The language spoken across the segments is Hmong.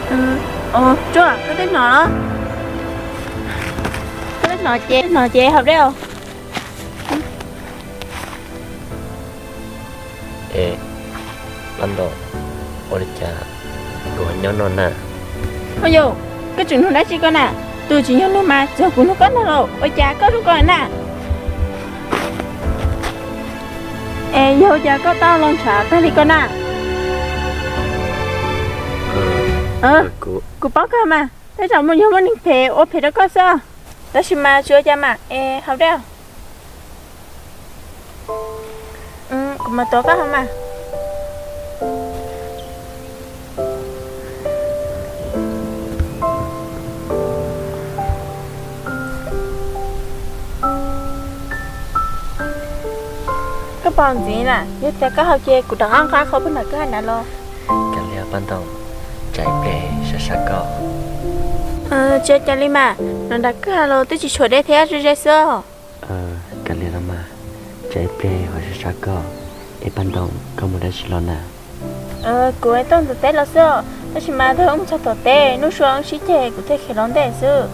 Tsuas, koj twb hnov los? Koj twb hnov ces, hnov ces hauv dej. Es, Paj Ntoo, ua li cas kuv ho nyob no na? Ho yog, koj tseem nug dab tsi koj na? Tus tsis yog nug mas txog kuv nug koj no los ua cas koj zoo ko na? Es yog ua cas koj tau los ntshav tag li ko na? Kuv paub koj mas, tej zaum muaj, yog muaj neeg phem ua phem rau koj xwb. Tab sis mas tsis ua cas mas, es hauv dej. Kuv mam tuav koj hauv mas. Koj pom ntxiv na, yog tias koj haus ces kuv rov qab nqa qhov pug ntawm koj hauv na los. Kav liam Paj Ntoo, tsam ib pliag sab sab koj. Tsis ua cas li mas, no nram kwj ha los twb tsis tshuav dej thiab ze ze xwb. Kav liam los mas, tsam ib pliag ho sab sab koj. Es Paj Ntoo, koj mus dab tsi los na? Kuv tuaj tom teb los xwb, tab sis mas thaum wb mus txog tom teb Nuj Sua wb sib ceg kuv thiaj khiav los ntej xwb.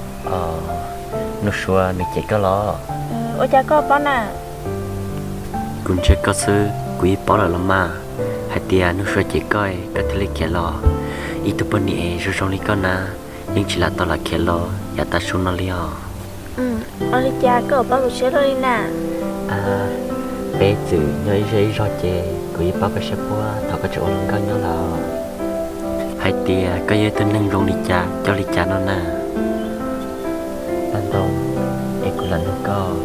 Nuj Sua nws cem koj los? Ua cas koj paub na? Kuv ntsia koj xwb kuv yeej paub lawm los mas, hais tias Nuj Sua cem koj koj thiaj li khiav los. Ib tug poj niam zoo zoo li koj na, yeej tsis lam tau lam khiav los yav tav su no li os. Ua li cas koj paub kuv siab luaj li na? Peb txwm nyob ib zej ib zog ces kuv yeej paub koj siab puag thaum koj tseem ua hluas nkauj nyob lawm. Hais tias koj yog ib tug neeg zoo li cas coj li cas no na. Paj Ntoo, es kuv lam nug koj,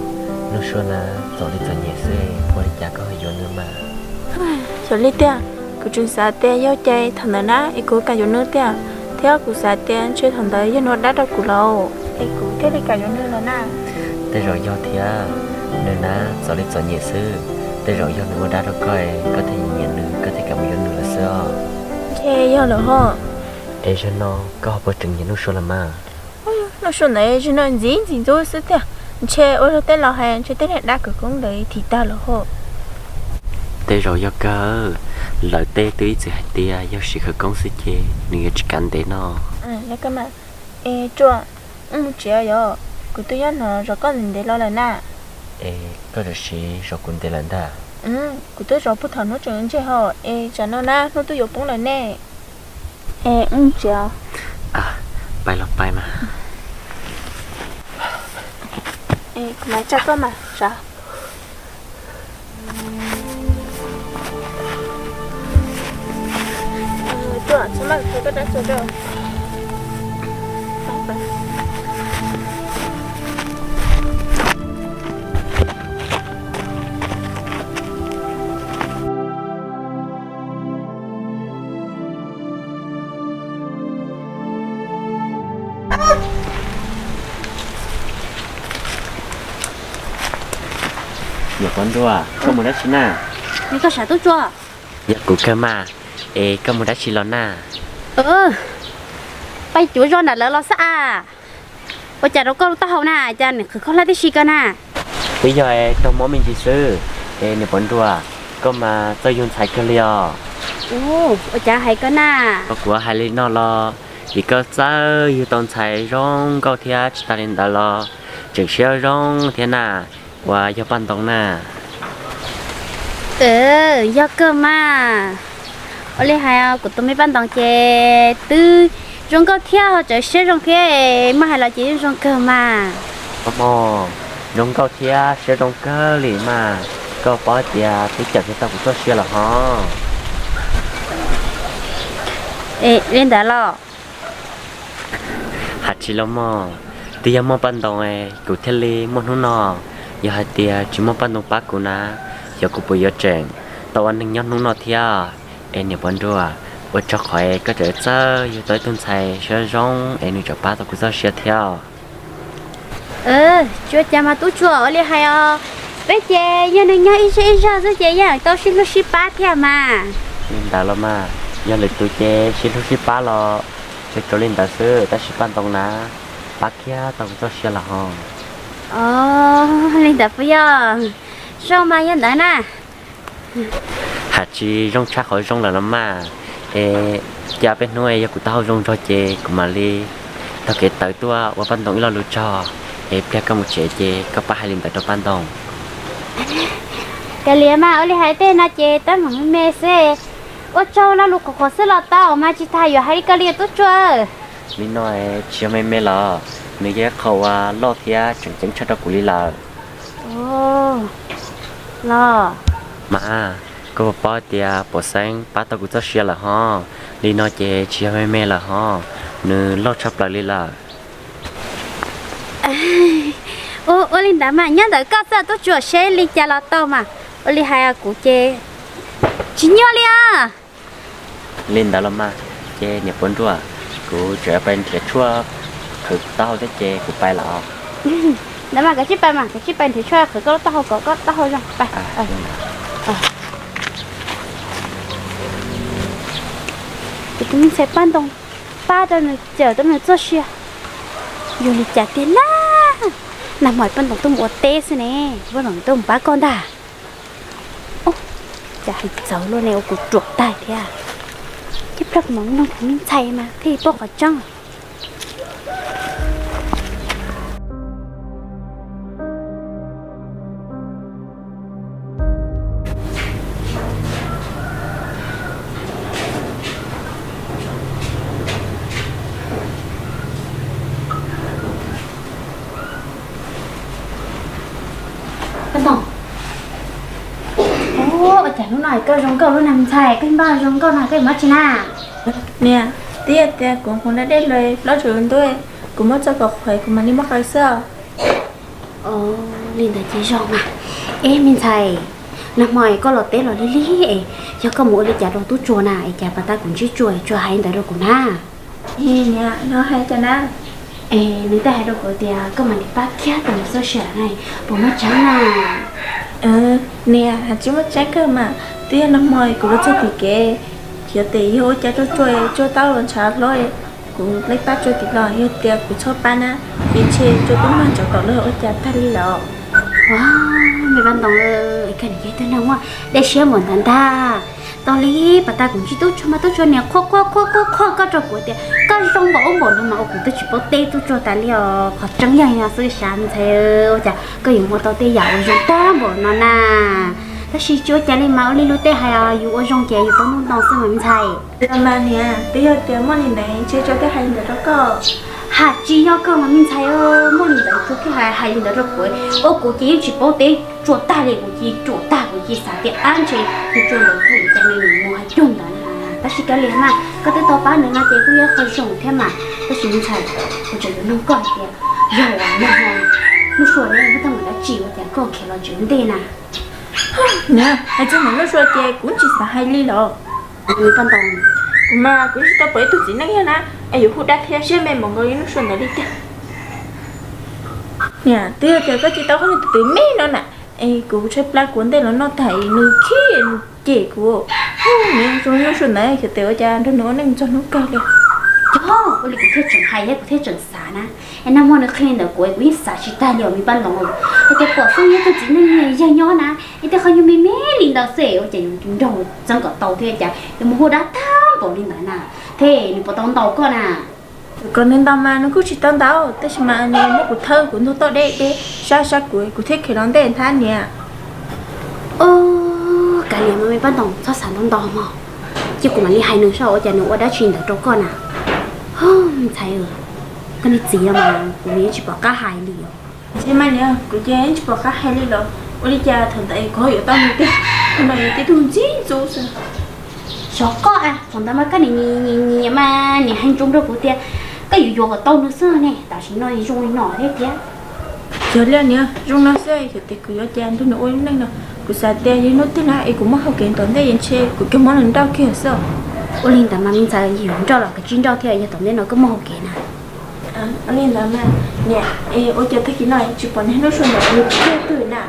Nuj Sua na txom li txom nyem xwb, ua li cas koj ho yuav nws mas? Xyov li tiag, kuv tseem xav tias yog cai thaum ntawd na es kuv kam yuav nws tiag, thiab kuv xav tias ntshe thaum ntawd yog nws ua dab rau kuv lawm es kuv thiaj li kam yuav nws lawm na. Tej zaum yog thiab, nws na txom li txom nyem xwb, tej zaum yog nws ua dab rau koj, koj thiaj nyiam nws, koj thiaj kam mus yuav nws lawm xwb os. Ntshe yog lawm ho. Es zaum no koj ho puas tseem nyiam Nuj Sua lawm mas? Nuj Sua ntawd zaum no ntxim ntxim ntxub xwb tiag, ntshe ua luag tej laus hais ntshe tej niag dab khawv koob ntawd thim tag lawm ho. Tej zaum yog kawg, lawv tej twb ib txwm hais tias yog siv khawv koob xwb ces nws yuav tsis kav ntev no. Tsuas, wb mus tsev yom, kuv twb nyob no zov koj ntev ntev los lawm na. Es koj tam sim zov kuv ntev lawm ntag? Kuv twb zov puag thaum hnub tseem ntseg ho, es tsam no na hnub twb yuav poob lawm ne. Es wb mus tsev. Pais los pais mas. Kuv mam tsa koj mas. Niam Pov Nruas, koj mus dab tsi na? Yog koj sam tub tsuas? Yog kuv kawg mas, es koj mus dab tsi los na? Pais cuav zos ntawm lawv los xwb a. Ua cas rau koj lub taub hau na, cas nim qhwv khaub hlab tib si ko na? Twb yog raug mob me ntsis xwb. Es niam Pov Nruas, koj mas txawj yug ntxhais kawg li os. Ua cas hais koj na? Kuv hais li no los vim koj txawj yug tau ntxhais zoo nkauj thiab tsis tas li ntawd los tseem siab zoo thiab na. Uas yog Paj Ntoo na? Yog kawg mas. Ua li hais kuv tus me Paj Ntoo ces twb zoo nkauj thiab ho txawm siab zoo thiab, muaj hais los ces yeej zoo kawg mas. Mog, zoo nkauj thiab siab zoo kawg li mas, koj paub tias twb cawm tsis tau kuv txoj sia los ho. Li ntawd los? Hais tsis los mog, twb yog muaj Paj Ntoo kuv thiaj li muaj hnub no. Yog hais tias tsis muaj Paj Ntoo pab kuv na, xyov kuv puas yuav tseem tau ua neeg nyob hnub no thiab. Es niam Pov Nruas, ua tsaug qhov koj tseem txawj yug tau ib tug ntxhais siab zoo es nws tseem pab tau kuv txoj sia thiab. Tsis ua cas mas tub tsuas, ua li hais os, peb ces yog neeg nyob ib zej ib zog xwb ces yeej tau sib hlub sib pab thiab mas. Li ntawd los mas, yog lwm tus ces sib hlub sib pab los tsuas li ntawd xwb, tab sis Paj Ntoo na pab kiag tau kuv txoj sia los ho. Li ntawd puas yog? Zoo mas yog ntawd na. Hais tsis zoo tshaj qhov zoo lawm los mas, es Cas peb hnub yog kuv taub hau zoo nraug ces kuv mam li taug kev tawm tuaj ua Paj Ntoo ib lo lus tsaug, es pliag koj mus tsev ces koj pab hais li ntawd rau Paj Ntoo. Kav liam mas, ua li hais tej no ces tab mam me me xwb. Ua tsaug lo lus qhuav qhuav xwb los tau mas, tsis tas yuav hais li koj li tub tsuag. Li no tsis yog me me los, nws yog ib qho uas loj thiab tseem ceeb tshaj rau kuv li lawm. Los mas, koj puas paub tias Pov Xeeb pab tau kuv txoj sia lawm hos? Li no ces tsis yog me me lawm hos, nws loj tshaj plaws li lawm. Ua li ntawd mas nyob ntawm koj xwb tub tsuag, seb li cas los tau mas. Ua li hais kuv ces tsis nyuaj li os. Li ntawd los mas, ces niam Pov Nruas, kuv tseem yuav pais nrhiav tshuaj qhwv taub hau thiab ces kuv pais lawm. Ntawd mas kav tsij pais mas, kav tsij pais nrhiav tshuaj qhwv koj lub taub hau kom koj taub hau zoo pais. Kuv tus me ntxhais Paj Ntoo pab rau nws, cawm rau nws txoj sia. Yog li cas tiag na, nag hmo Paj Ntoo tuaj mus ua teb xwb ne, Paj Ntoo tuaj mus pab koj ntag. Cas hais txawv luaj ne, ua kuv ruam tag thiab. Coj plaub kuv mam nug kuv me ntxhais mas thiaj paub qhov tseeb. Paj Ntoo, ua cas hnub no koj zoo nkauj lub na me ntxhais, koj npaj zoo nkauj no koj yuav mus dab tsi na? Niam, twb yog tias kuv hmoov da dej los plaub tsaus ntuj, kuv muab txoj kaum qhuav kuv mam li muab qaws xwb. Li ntawd ces zoo mas. Eb me ntxhais, nag hmo es koj los teb los lig lig es, yog koj mus ua li cas rau tub tsuag na es cas pas tas kuv ntsib tsuag es tsuag hais ntawd rau kuv na? Niam, nws hais cas na? Es nws twb hais rau kuv tias koj mam li pab kiag tau nws txoj sia na, puas muaj tseeb na? Niam, hais tsis muaj tseeb kawg mas, twb yog nag hmo kuv los txog tim kev, xyov tes yog ua cas rau tsuag, tsuag tau los ntshav hlo, kuv pab tsuag tim los, yog tias kuv txhob pab na, ces ntshe tsuag twb mag tsov tom lawm ua cas tag li lawm. Ua, me Paj Ntoo, koj niam yog ib tug neeg muaj dej siab npaum ntawd ntag. Tau li, pas tas kuv ntsib tub tsuag mas tub tsuag niam qhuab qhuab qhuab qhuab qhuab koj rau kuv tias koj zoo npaum ub npaum no mas ua kuv twb tsis paub teb tub tsuag tas li os. Qhov tseeb yog no xwb sav me ntxhais, ua cas koj yuav muaj tau tej yam uas zoo tag npaum no na. Tab sis tsis ua cas li mas, ua li luag tej hais yus ua zoo ces yus tau ntuj ntoo xwb mas me ntxhais. Mas niam, twb yog tias muaj li ntawd ntshe tsuag thiaj hais li ntawd rau koj. Hais tsis yog kawg mas me ntxhais, muaj li ntawd tsuag thiaj hais li ntawd rau kuv, ua kuv ces yeej tsis paub teb tsuag tag li, kuv ces ruam tag, kuv ces xav tias ab ntshe tsuag ntawd kuj ua cas me nyuam mus hais cuag ntawd na. Tab sis kav liam mas, koj twb tau pab nws no ces kuj yog qhov zoo thiab mas. Tab sis me ntxhais, kuv tseem yuav nug koj hais tias, yog uas nag hmo Nuj Sua neb muab tau mus dab tsi ua cas koj khiav los tsev ntej na? Niam, hais txog ntawm Nuj Sua ces kuv tsis xav hais li lawm. Kuv mas kuv tsis tau pom ib tug txiv neej yog na, es yuav hu dab thiab siab me npaum nkaus li Nuj Sua ntawd li tiag. Niam, twb yog tias koj tsis tau qhov tus twg me no na, es kuv tshaib plab kuv ua ntej los noj tag nws khib nws cem kuv. Niam, zoo Nuj Sua ntawd xyov tes ua cas nrog nws ua neej txog hnub kawg li. Yog ua li kuv thiaj tseem hais thiab kuv thiaj tseem xav na. Es nag hmo nws qhia li ntawd kuv, kuv yeej xav tsis tag li os me Paj Ntoo. Hais tias pom xwb yog tug txiv neej yawg nyob na, es tej qhov nyuag me me li ntawd xwb ua cas yuav nraug txeeb kom tau thiab cas yuav mus hu dab tag npaum li ntawd na. Thiab nws puas tau ntaus koj na? Kom nws ntaus mas nws kuj tsis tau ntaus, tab sis mas nws muab kuv thawb kuv ntug toj deb deb sab sab kuv, kuv thiaj khiav los ntej ntag niam. Kav liam mas me Paj Ntoo, txhob xav ntau ntau mog. Cia kuv mam li hais nws saib ua cas nws ua dab tsi ntawd rau koj na. Ntxhais, koj niag txiv no mas kuv yeej tsis pom qab hais li os. Tsis mas niam, kuv ces yeej tsis pom qab hais li los. Ua li cas thaum ntawd kuv ho yuav tau nws tiag, no yog tib tug ntxim ntxub xwb. Xyov koj, thaum ntawd mas koj niam nyiam nyiam mas niam hais ntsoov rau kuv tias koj yuav yuav kom tau nws xwb ne, tam sim no zoo li no thiab tiag. Yog li niam, zoo no xwb, yog tias kuv yuav ces nrog nws ua lub neej no, kuv xav tias yog hnub twg na es kuv muaj hau kev tom ntej ntshe kuv kawg muab nws nrauj kiag xwb. Ua li ntawd mas me ntxhais, yog nrauj los koj tsis nrauj thiab, yog tom ntej no koj muaj hau kev na. Ua li ntawd mas niam, ua cas tag kis no tsis pom niag Nuj Sua ntawd nws kiag twg na?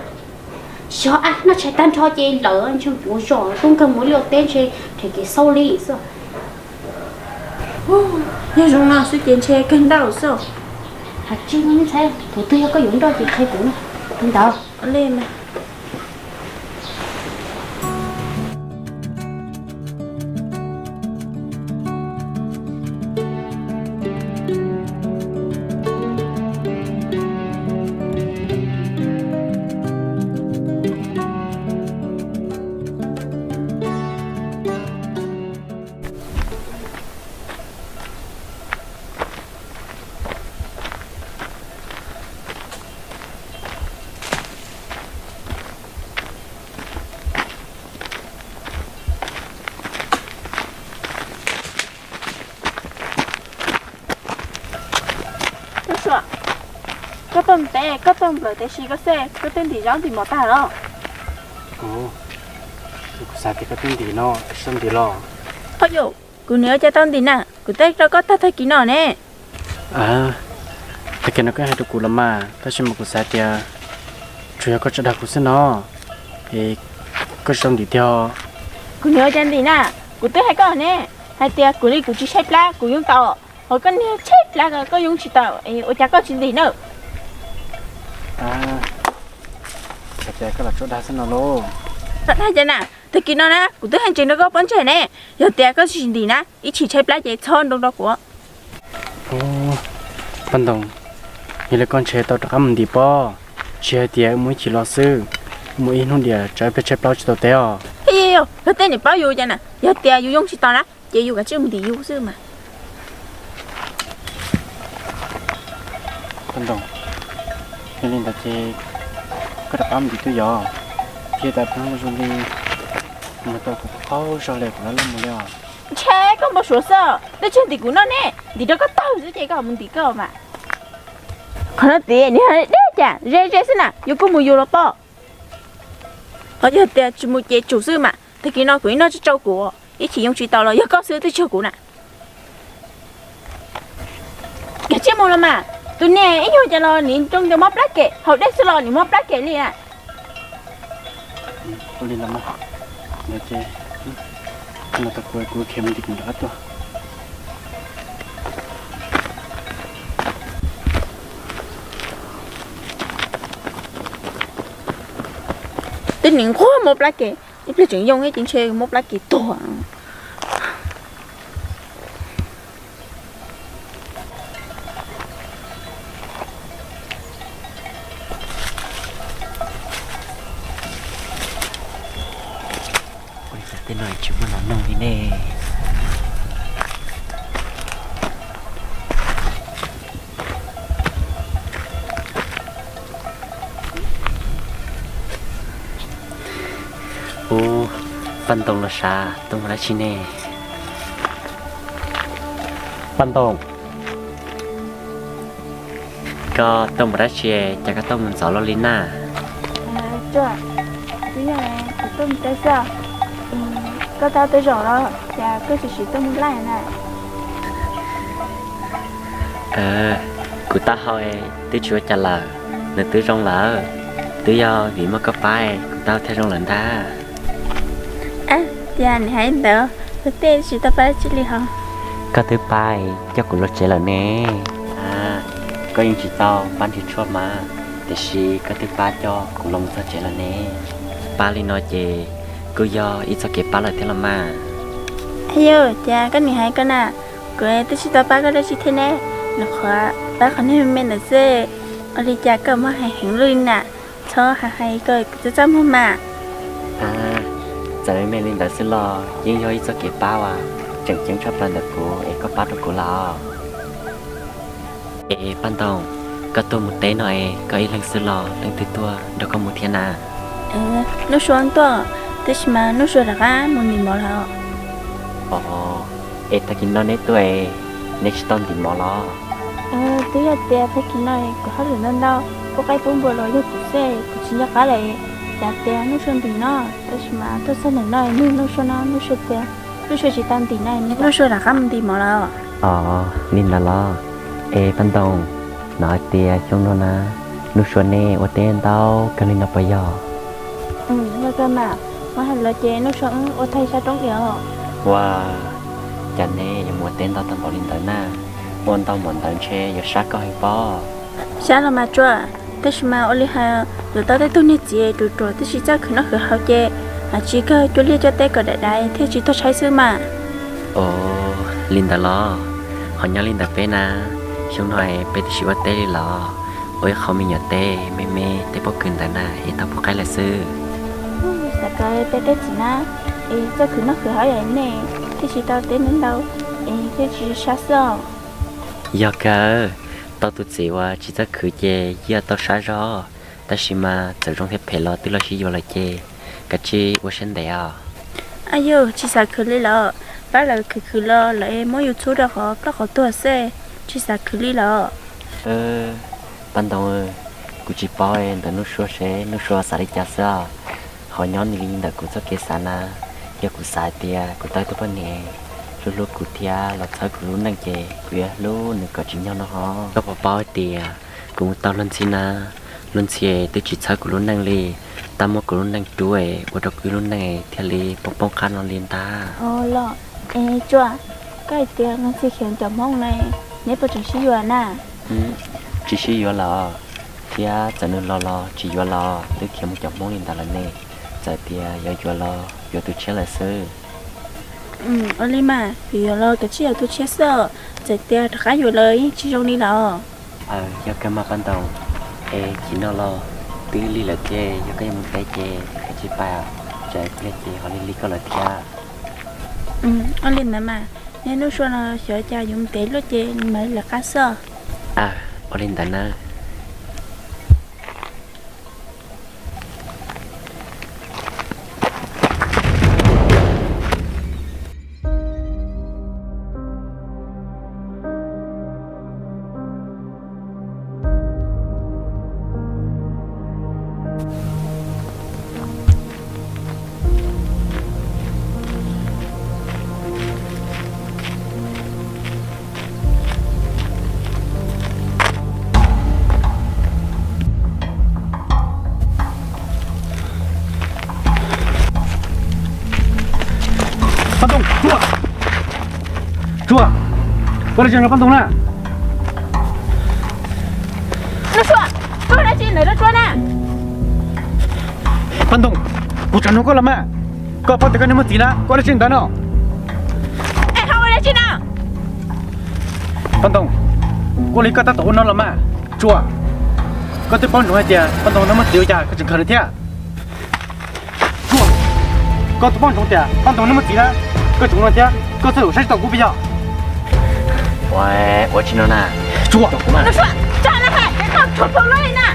Xyov, noj tshais tag nrho ces lawm ntshe ua zog tub nkeeg mus liaj teb ntshe nrhiav kev xauj li xwb. Yog zoo no xwb ces ntshe kawg nrauj xwb. Hais tsis me ntxhais, thaum twg yog koj yuav nrauj ces qhia kuv na. Li ntawd. Li mas. Tsua, koj tuaj ntev, koj tuaj nplawm tiam sis koj xav koj twb ntim zaub ntim mov tag los? Kuv, kuv xav tias koj twb ntim no, koj tsis tau ntim los? Ho yus, kuv nim ua cas tau ntim na, kuv twb rau koj tag tag kis no ne. Tag kis no koj hais rau kuv los mas, tab sis mas kuv xav tias tsuas yog koj tso dag kuv xwb no, es koj tsis tau ntim tiag. Kuv nim ua cas ntim na, kuv twb hais koj ne, hais tias kuv li kuv tsis tshaib plab kuv yoo tau, ho koj niag tshaib plab ko koj yoo tsis tau, ua cas koj tsis ntim na? Hais tias koj los tso dag xwb no lauj. Tso dag cas na, tag kis no na kuv twb hais ntsees rau koj pob ntseg ne, yog tias koj tsis ntim na ib chim tshaib plab ces txhob nroo rau kuv. Paj Ntoo, yog li koj ntshe tau rov qab mus ntim pob, tsis hais tias wb mus ib chim los xwb, wb mus ib hnub diam tsam ib pliag tshaib plab tsis tau teb os. Yog tej niam paub yus cas na, yog tias yus yoo tsis tau na ces yus kav tsij mus ntim yus xwb mas. Paj Ntoo, yog li ntawd ces koj rov qab mus ntim tuaj yog, thiaj tas peb zoo li mus tau kuv qaug zog li kuv laj laj mus li os. Ntshe koj npau suav xwb, twb tsis ntim kuv noj ne, ntim rau koj taug xwb ces koj mus ntim koj mas. Qhov no tias nws deb cas ze ze xwb na, yus kuj mus yus los pom. Ho yog tias tsis mus ces tsum xwb mas, tag kis no kuv ib noj tsau tsau kuv, ib chim yoo tsis tau los yog koj xwb twb tsis yog kuv na. Kav tsij mus los mas, tus niag ib nyuag cas los nws zoo li mob plab kem, haus dej xwb los nws mob plab kem li na. Ua li los mas, no ces, no tau kuv, kuv khiav mus ntim kuv rov qab tuaj. Twb nim nquag mob plab kem, ib pliag tseem yoo ib ce ntshe mob plab kem tuag. Ua li cas tej no tsis muaj nas noog li ne? Ub, Paj Ntoo los sav tuaj mus dab tsi ne? Paj Ntoo, koj tuaj mus dab tsi, cas koj tuaj mus ntxov luaj li na? Tsuas, twb yog kuv tuaj mus teb xwb. Koj tau tej zaum los cas koj tsis siv tuaj mus laij na? Kuv taub hau twb tsis ua cas lawm, nws twb zoo lawm. Twb yog vim muaj koj pab kuv taub hau thiaj zoo lawm ntag. Tias nws hais ntawd, kuv tej tsis tau pab dab tsi li hos. Koj twb pab coj kuv los tsev lawm ne. Koj yeej tsis tau pab nrhiav tshuaj mas, tiam sis koj twb pab coj kuv los txog tsev lawm ne. Pab li no ces kuj yog ib txoj kev pab lawm thiab los mas. Yog cas koj nim hais koj na, kuv twb tsis tau pab koj dab tsi thiab ne. Nyuam qhuav pab qhov niag me me ntawd xwb, ua li cas koj muaj hais heev luaj li na? Txhob hais hais kom kuv txaj txaj muag mas. Txawm me me li ntawd xwb los yeej yog ib txoj kev pab uas tseem ceeb tshaj plaws ntawm kuv es koj pab rau kuv lawm. Es Paj Ntoo, koj tuaj mus teb no es koj ib leeg xwb los leej twg tuaj nrog koj mus thiab na? Nuj Sua tuaj, tab sis mas Nuj Sua rov qab mus ntim mov lawm. Os, es tag kis no neb tuaj es neb tsis tau ntim mov los? Twb yog tias tag kis no kuv hauj lwm ntau ntau, pub qaib pub npua los yog kuv xwb, kuv tsis nco qab lawm. Cas tias Nuj Sua ntim no, tab sis mas tuaj txog ntawm no nug Nuj Sua no Nuj Sua tias Nuj Sua tsis tau ntim no, Nuj Sua rov qab mus ntim mov lawm. Os, li ntawd los? Es Paj Ntoo, no hais tias xyoo no na, Nuj Sua nej ua teb ntau kawg li no puas yog? Yog kawg mas, muab hais los ces Nuj Sua wb ua tag sab roob li os. Ua, cas neb yuav mus ua teb ntau tag npaum li ntawd na? Ua ntau npaum ntawd ntshe yuav sab koj heev pob. Sab los mas Tsua, tab sis mas ua li hais yuav tau tej tug niag txiv ruam ruam twb tsis txawj khwv noj khwv haus ces, tsis kawg cua liaj cua teb kom daim daiv thiaj tsis tuag tshaib xwb mas. Os, li ntawd los? Ho nyob li ntawd peb na, xyoo no peb twb tsis ua teb li los, ua ib qho me nyuam teb me me teb pob kws ntawd na es tau pub qaib lawm xwb. Xav kom peb tej txiv na, es txawj khwv noj khwv haus yam nej thiaj tsis tau teb ntau, es thiaj tsis sab xwb os. Yog kawg, tau tus txiv uas tsis txawj khwv ces yeej tau sab zog, tab sis mas txawm zoo thiab phem los twb los sib yuav lawm ces kav tsij ua siab ntev os. Ayu, tsis xav khwv li los, pab lawv khwv khwv los lawv muab yus txhub rau qhov ploj qhov tuag xwb, tsis xav khwv li los. Paj Ntoo, kuv tsis paub ntawm Nuj Sua seb Nuj Sua xav li cas xwb os. Ho nyob li ntawm kuv txoj kev xav na, yog kuv xav hais tias kuv tau tus poj niam hlub hlub kuv thiab los txhawb kuv lub neej ces kuv yuav hlub nws kom tsim nyog no ho. Koj puas paub hais tias kuv mus tau luag ntxhi na, luag ntxhi twb tsis txhawb kuv lub neej li, tab muab kuv lub neej rub ua rau kuv lub neej thiaj li poob poob qab no li ntag. Los, es Tsua, koj hais tias luag ntxhi khiav cov Hmoob ne, neb puas tseem sib yuav na? Tsis sib yuav lawm, thiab txawm nws los los tsis yuav los twb khiav mus cov Hmoob li ntawd lawm ne. Txawm tias yuav yuav los yuav tus tshiab lawm xwb. Ua li mas, yuav yuav los kav tsij yuav tus tshiab xwb os, txawm tias rov qab yuav lawm yeej tsis zoo li lawm. Yog kawg mas Paj Ntoo, es chim no los twb lig lawm thiab, yog koj yuav mus teb ces kav tsij pais, tsam ib pliag ces ho lig lig koj lawm thiab. Ua li ntawd mas, neb Nuj Sua no xyov cas yuav mus teb luaj ces mam li lawv qab xwb. Ua li ntawd na. Paj Ntoo, Tsua! Tsua! Koj dab tsi no Paj Ntoo na? Nuj Sua, koj dab tsi ntawm Nuj Sua na? Paj Ntoo, kuv tsam nug koj los mas, koj paub tias koj niag muaj txiv na, koj dab tsi ntawd no? Es ho ua dab tsi no? Paj Ntoo, ua li koj tab tom ua no los mas. Tsua, koj twb paub ntsoov hais tias Paj Ntoo no muaj txiv ua cas koj tseem khaws nws thiab? Tsua, koj twb paub ntsoov tias Paj Ntoo no muaj txiv na, koj tseem ua no thiab, koj txawj lam saib tsis taus kuv puas yog? Ua tsis no na. Tsua, Nuj Sua, tsa na hais, koj txhob plhu loj li na.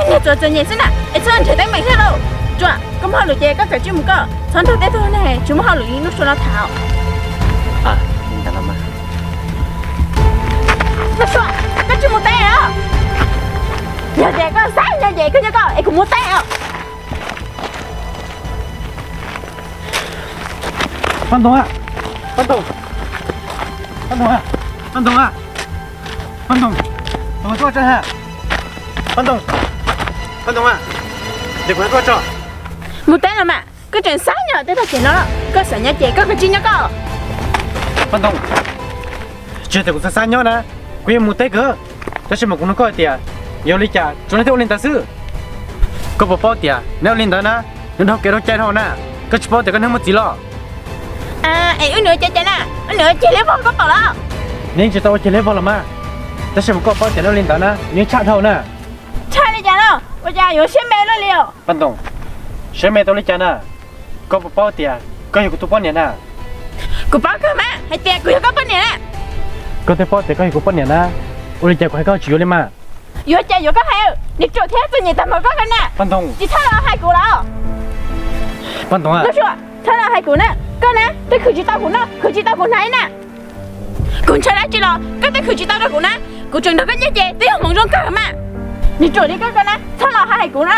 Niag txom txom nyem xwb na, es txhob nrhiav teeb meem thiab lauj. Tsua, koj muaj hauj lwm ces koj kawm tsij mus koj, txhob nrog tej tug neeg tsis muaj hauj lwm li Nuj Sua no tham. Li ntawd los mas. Nuj Sua, koj tsis mus teb os. Yog tias koj xav nyob ces koj nyob koj es kuv mus teb os. Paj Ntoo a, Paj Ntoo, Paj Ntoo a, Paj Ntoo, Paj Ntoo, Paj Ntoo a, Paj Ntoo a, es kuv hais koj tso. Mus teb los mas, koj tseem xav nyob tej tog cem no, koj xav nyob ces koj kawg tsis nyob koj. Paj Ntoo, tsis tias kuv xav xav nyob na, kuv yeej mus teb kawg, tab sis mas kuv nug koj hais tias yog li cas tsuas neb thiaj ua li ntawd xwb. Koj puas paub tias neb ua li ntawd na, neb dhau kev dhau cai dhau na, koj tsis paub tias koj niag muaj txiv los? Es wb niam ua cai cai na, wb niam ua ceg liab vog koj pom los? Neb tsis tau ua ceg liab vog los mas, tab sis mas koj paub tias neb ua li ntawd na neb tshaj dhau na. Tshaj li cas no, ua cas yuav siab me luaj li os? Paj Ntoo, siab me tau li cas na? Koj puas paub tias koj yog kuv tus poj niam na? Kuv paub kawg mas hais tias kuv yog koj poj niam na. Koj twb paub tias koj yog kuv poj niam na, ua li cas kuv hais koj tsis yuav li mas? Yuav cas yuav koj hais, niag ruam thiab txom nyem tag npaum koj na. Paj Ntoo, tsis txhob los hais kuv los. Paj Ntoo a, txhob los hais kuv na, koj na twb khwv tsis tau kuv noj, khwv tsis tau kuv hnav na. Kuv ntshaw dab tsi los koj twb khwv tsis tau rau kuv na, kuv tseem nrog koj nyob ces twb yog hmoov zoo kawg mas. Niag ruam li koj koj na txhob los hais kuv na.